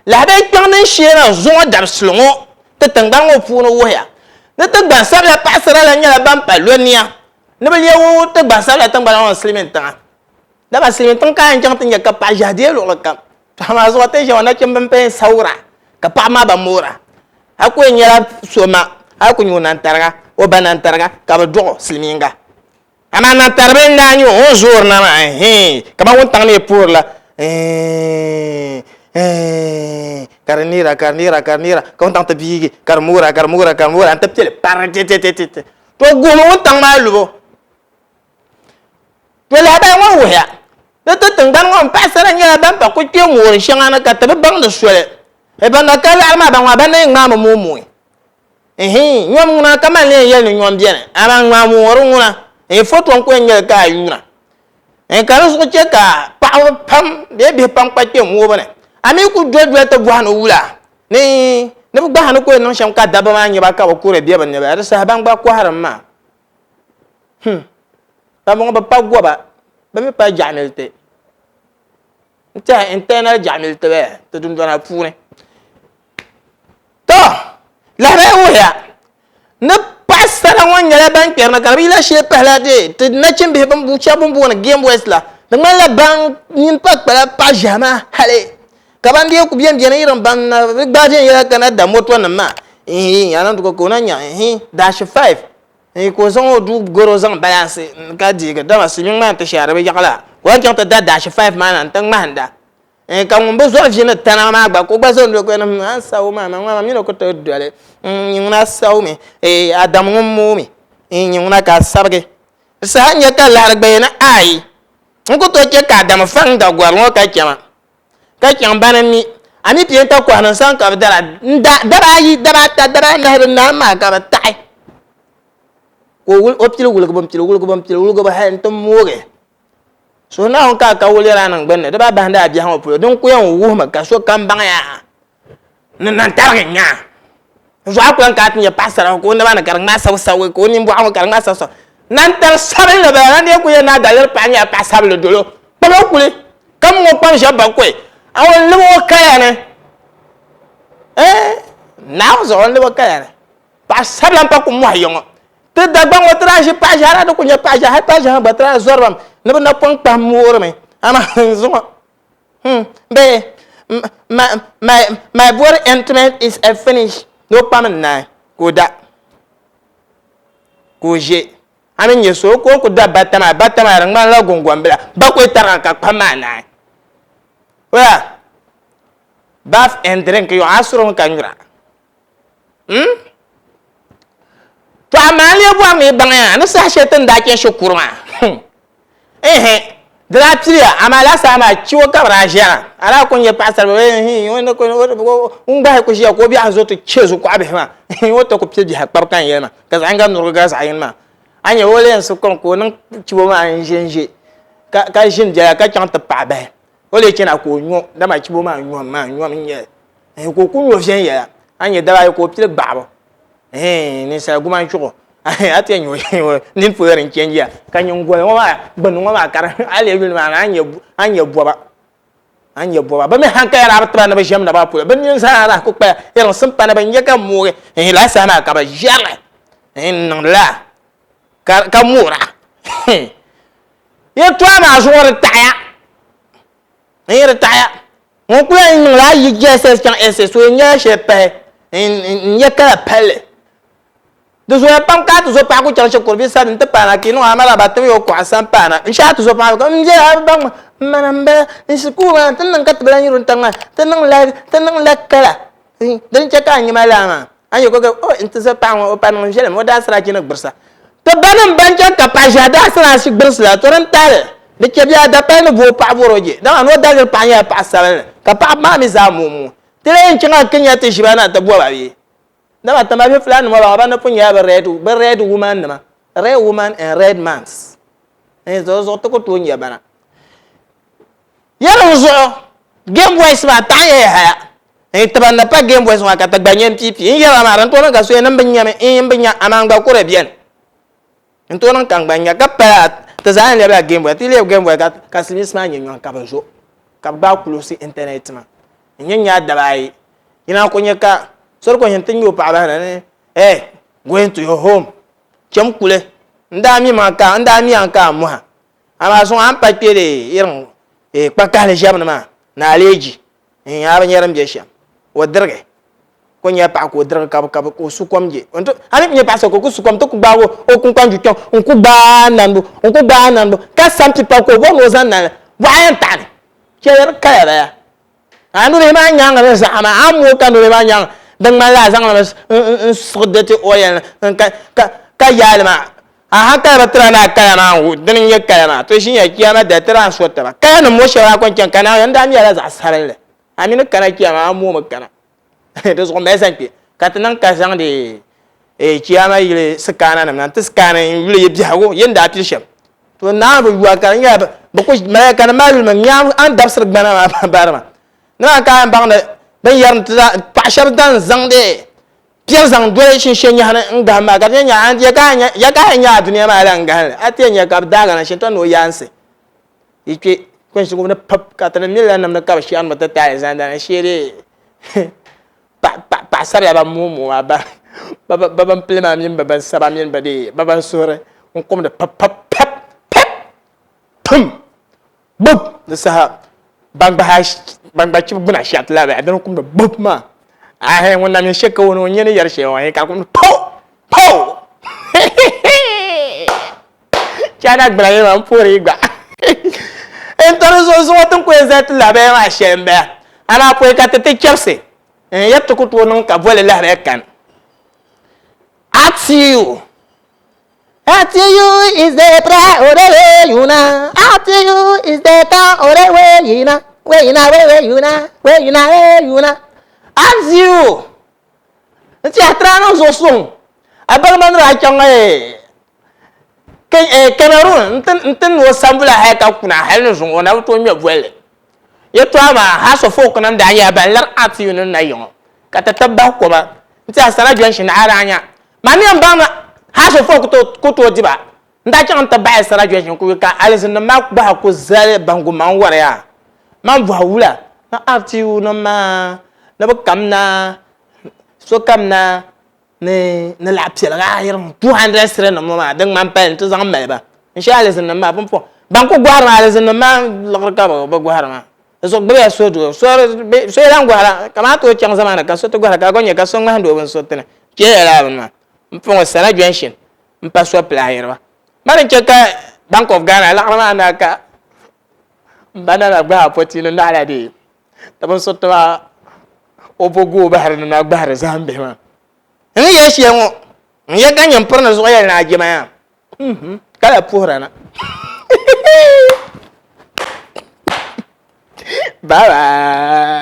Lahabali kpiɔŋ din sheena zuŋɔ dabisili ŋɔ ti tiŋgbani ŋɔ puuni wuhiya ni ti gbansabila paɣasara la nyɛla ban pa lɔnia ni bɛ leegi ti gbansabila tiŋgbana ŋɔ ni silimiin tiŋa. Dama silimiin tiŋ ka a yɛn chaŋ ti nya ka paɣa ʒiɛhi deei luɣili kam. To amaa zuɣu ti ni ʒiya ŋɔ nachimba m-paya n-sawura ka paɣaba maa ba moora. A ku yɛn nyɛla so ma a ku nya o nantariga, o ba nantariga ka bɛ dɔɣi o silimiinga. Amaa nantaribili n-daa nyɛ o, o ni zoori na maa ɛhɛin kaman wuntaŋ ni yi puhiri la ɛɛn ɛɛn ka di neera ka di neera ka di neera ka wuntaŋ ti biigi ka di moora ka di moora ka di moora nti pili parititititi. To guhimi wuntaŋ maa lubu. To lahabali ŋɔ wuhiya ni ti tiŋgbani ŋɔ ni paɣisara nyɛla ban pa kuli kpe moori shɛŋa ni ka ti bi baŋdi soli. Ban na ka laɣiri maa ban ŋɔ ban na yɛn ŋmaami mooi mooi. Ihin, nyom ŋuna ka man lee yɛli ni nyom beni, amaa ŋmaa moori ŋuna, ihin, foto n-ku yɛn nyɛli ka a yuuna. Ihin, ka di zuɣu chɛ ka paɣiba pam bee bihi pam kpa kpe moobu ni. A mi ku doli doli ti bɔhi ni wula ni ni bɛ gbahi ni ku yɛn niŋ shɛm ka dabba maa nya ba ka bɛ kuri be bɛ ni bala, di saha ban gba kɔhirimi maa. Hmm, bambɔŋɔ bi pa goba, bɛ mi pa jaɣimiliti. N tɛha internal jaɣimiliti bala ti dundɔna puuni. Tɔ! Lahabaya wuhiya ni paɣasara ŋɔ nyɛla ban kpɛri ni ka di bi yila shee pahila dee ti nachimbihi bin bu shɛba bin booni game boys la di ŋmanila ban nini pa kpala paɣa ʒiɛhi maa hali ka ban dee ku bɛn bɛni yirim ban na bi gbaai viɛnyɛla ka na da moto nim maa ihi a niŋdi ka o na nya ihi dashi 5 ihi ka o zaŋ o duu goro zaŋ balansi ka deegi dama silimiingi maa n ti shɛhi di bi yaɣila ka o lahi chaŋ ti da dashi 5 maa na n ti ŋmahinda Eh, ka ŋun bi zɔri vi ni tana maa gba ka o gba zaŋ doli ni hmm, a ni sawu maa maa ŋuna mini o ku tooi doli hmm, nyɛ ŋuna sawu mi eh, Adam ŋun mooi mi eh, nyɛ ŋuna ka a sabigi di saha n nyɛ ka lahiri gba yɛn ayi n ku tooi chɛ ka Adam faŋ dagɔri ŋɔ ka chɛma ka chaŋ bani mi a mi pee n-ta kɔhi ni n-saŋ ka bi dara n da daba ayi daba ata daba anahi di naai maa ka bi taɣi ka o pili wuligibu m-pili wuligibu m-pili wuligibu hali nti moogi So Naawuni ka a ka wulira a niŋ gbunni di ba bahindi a biɛhi ŋɔ polo, din ku yɛn wuhimi ka sokam baŋ ya ni nantarigi n-nyɛ a. Zuɣu a ku lan ka a ti nya paɣisara ka o naba ni ka di ŋmaai sawisawi, ka o nimbɔɣu ŋɔ ka di ŋmaai sawisawi. Nantari sabinli bala, nan dee ku yɛn ni a daliri paɣa nyɛla paɣ sabinli dolo. Kpam o kuli, ka mi ŋɔ kpam ʒe bakɔi, a o lib o kaya ni. Ɛɛn, Naawuni zuɣu o ni lib o kaya ni. Paɣ sabila m-pa ku mɔhi ya ŋɔ. Ti Dagbaŋ ŋɔ ti daa ʒi paɣa ʒiɛhi, a daa ti ku nya paɣa ʒiɛhi, hali paɣa ʒiɛhi gba ti daa zɔri ba mi ni bɛ napɔŋ kpahim moorimi, amaa zuŋɔ hmm bee my, my, my body instrument is a finish ni o kpami n-naai ka o da ka o ʒe. A mi nya so ka o ku da bata maa, bata maa di ŋmanila guŋgombil bakɔi tariga ka kpahim maa naai. Oya, bath and drink yɔɣu a surimi ka nyura. Hmm? To amaa n lee bɔri ni yi baŋ ya ni saha shɛli ti ni daa chani shikuru maa. Ehe, di daa piliya, amaa lala saha maa chiwo ka bɛ daa ʒiɛra. A daa ku nya paɣisaribila ŋun gbahi ku ʒiya ka o biɛhi zo ti che zukuɣa bihi maa. O ti ku pili biɛhi kpabi ka n yɛli maa, ka zaɣ yinga nurigu gari zaɣ yini maa. A nya o lee n-su kom ka o niŋ chibo maa n-ʒe n-ʒe ka ʒini biɛla ka chaŋ ti paɣi bahi. O lee chana ka o nyo, dama chibo maa nyom maa nyom n-nyɛ li. Ɛhɛn ka o ku nyo viɛnyɛla, a ni nya daba ayi ka o pili gbaɣibu. Ɛhɛn ninsal gumanchuɣu, a ti yɛn nya o nini polo din chɛnjiya, ka nyiŋgoli ŋɔ maa gbunni ŋɔ maa ka di a lee yuli maa ni a ni nya bɔba, a ni nya bɔba. Bɛ mi hankaya daa bi tiba ni bɛ ʒiɛm na maa polo, bɛ nini zaa daa ku kpaya yɛliŋ simpa ni bɛ nya ka moogi. Ɛhɛn lala saha maa ka bɛ ʒiɛri li, ɛhɛn n-niŋdi lala ka moora. Yɛtɔɣa maa zuɣu di taɣiya, n di taɣiya. Ŋun kuli yɛn niŋla a yi JSS chaŋ SS o yɛn nyɛla shɛli pahi n nyɛ kala palli. Di zooya pam ka a ti zo paɣa ku chaŋ shikuru bɛ sani n ti paana ka yi niŋ a maraba ti mi o kɔɣa sani paana n shee a ti zo paɣa ka n bela a bi baŋ ma n mana n bala n shikuru maa ti niŋ ka ti bi lahi nyuri n tiŋ maa ti niŋ la ti niŋ la kala din chɛ ka a nyima laa maa a nyɛ ka o n ti zo paɣa ŋɔ o pa niŋ viɛlim o daasirachi ni gbirisa. Ti banim ban chaŋ ka paɣa ʒiɛhi daasirachi gbirisi la to din tahili Di chɛ bia dapali ni booi paɣa bɔr o je, dama ni o daliri paɣa nyɛla paɣ sabinli, ka paɣiba maa mi zaa mooi mooi. Ti lee yɛn chaŋ a Kenya ti ʒi ba na ti bɔba bee? Dama ti mabihi Fulaannima ŋɔ baŋ ba ni pun nyɛla bɛ red, bɛ red woman nima, red woman and red mans. N zuɣu zuɣu ti ku tooi nya bana. Yɛlim zuɣu, Game Boys maa taɣi ya yahaya. N ti ban na pa Game Boys maa ka ti gba nya m-piipi. N yɛra maa, din tooi niŋ ka so yɛn ni m bi nyami, n bi nya, amaa n gba kuri beni. N tooi niŋ ka n gba nya ka pala ti zaa yɛn lɛbila Game Boy. Ti yi lɛbi Game Boy ka silimiinsi maa nya nyɔŋ ka bɛ zo ka bɛ gbaai kulisi intanɛti maa. N nyɛ nyaa daba ayi. Yina ku nyɛ ka soli ko hin ti ŋme o paɣa bahi na ni, Hey, go into your home. Cham kuli. N daa mi ma ka, n daa mi a ka a muha. Amaa zuŋɔ a ni pa kpe di irin kpakahili ʒɛbu ni maa ni aleeji n a bi nya din be shɛm. O dirigi ka o nyɛla paɣa ka o dirigi ka ka o su kom je. A mi nyɛ paɣa so ka o ku su kom ti ku gbaagi o kunkpanju kpɛŋ n ku gbaai nambu n ku gbaai nambu ka sam pipa ka o bɔri ni o zaŋ nali bɔɣa yɛn taɣi ni chɛli di kaya bala. A nubihi maa nyaaŋa ni zaɣa maa, a ni mooi ka nubihi maa nyaaŋa di ŋmanila a zaŋlimi n-siɣi dirty oil ni ka yaai li maa. A hankali bi tira ni a kaya maa n-wuhi dini n-nyɛ kaya maa. To ʒinya chiyaama dali ti daa so taba. Kaya nim ŋɔ shɛba a kɔŋ chaŋ ka Naawuni n daa mɛla zaɣ sabinli. A mi ni kana chiyaama a moomi kana. Di zuɣu mali zaŋ kpe ka ti niŋ ka zaŋdi chiyaama yili sikaana nim na n-ti sikaani n-yuli yi biɛhigu yi ni daa pili shɛm. To Naawuni bi yu a ka di nyɛla bɛ ku malaika nim maa yulimi n-nya a ni dabisiri gbana maa bari maa. Ni maa ka a yɛn baŋ ni bɛ ni yɛri ni ti paɣ shɛba dan zaŋdi piɛri zaŋ doli shinshe nyahi ni n-gahim maa ka di nyɛ ya ka a yɛn nya a dunia maa la n-gahim li. A ti yɛn nya ka bɛ daagi na shintɔŋ ni o yaansi yi kpe kpɛnshɛŋ ni pap ka ti ni miri la nimdi ka bɛ shɛri ni bɛ ti taali zanda ni shee dee paɣasarila ban mooi mooi maa ba bin pili maa mini ba bin saba mini ba dee ba ban suhuri n kumdi pap pap pap pap pum bub di saha ban gba ban gba chibi gbuna shɛti la bɛ dini kumdi bub maa ahe ŋun na mini shɛ ka o ni o nyɛ ni yɛri shɛli ŋɔ ka kumdi po po China gbuna yɛli maa n puhiri yi gba n tɔri zuɣu zuŋɔ ti ni ku yɛn zali ti lahabaya maa shɛli n bala amaa pɔi ka ti ti chɛbisi n yɛri ti ku tooi niŋ ka boli lahabaya kani Atiu Atiu is the pra ore we yuna Atiu is the ta ore we yina we yina we we yuna we yina we yuna Atiu n tiɛhi tira niŋ zuɣu suŋ a baŋ ma ni daa chaŋ Cameroon n-ti ni o sambula hali ka kuna hali ni zuŋɔ o na bi tooi ŋmɛ bolli. Yɛltɔɣa maa House of Folk nim daa nyɛla ban lari RTU nim na yiŋɔ ka ti tibi bahi koma n-ti Asana Junction a daa nya ma ni yɛn baŋ ni House of Folk ku tooi di ba n daa chaŋ n-ti bahi Asana Junction ku ka alizinnim maa gbahi ku zali bahigu man wari yaa man bɔhi wula ni RTU nim maa ni bi kamna sokam na ni ni laɣ piɛliga a yɛri 200 siri nim ŋɔ maa din ŋmani pali n-ti zaŋ mali ba n shee alizinnim maa pumpɔŋ ban ku gɔhiri maa alizinnim maa liɣiri ka bɛ gɔhiri maa di zuɣu gbubiya suhudoo so yi lan gɔhira kamani tooi chaŋ zamaani ka so ti gɔhira ka a gba nya ka so ŋmahindi o binsuriti ni kpeeya lala bini maa m puŋɔ Sana Junction m pa so pili ayiriba ma din che ka Bank of Ghana liɣiri maa na ka m ba nana gbahi apɔti ni naɣila dee ti binsuriti maa o bo gooi bahiri ni na gbahiri zahim bihi maa. N ni yɛli shɛli ŋɔ, n ya ka nyɛ m piri ni zuɣu yɛli ni a jɛma yaa, ka lahi puhira na. Bye bye.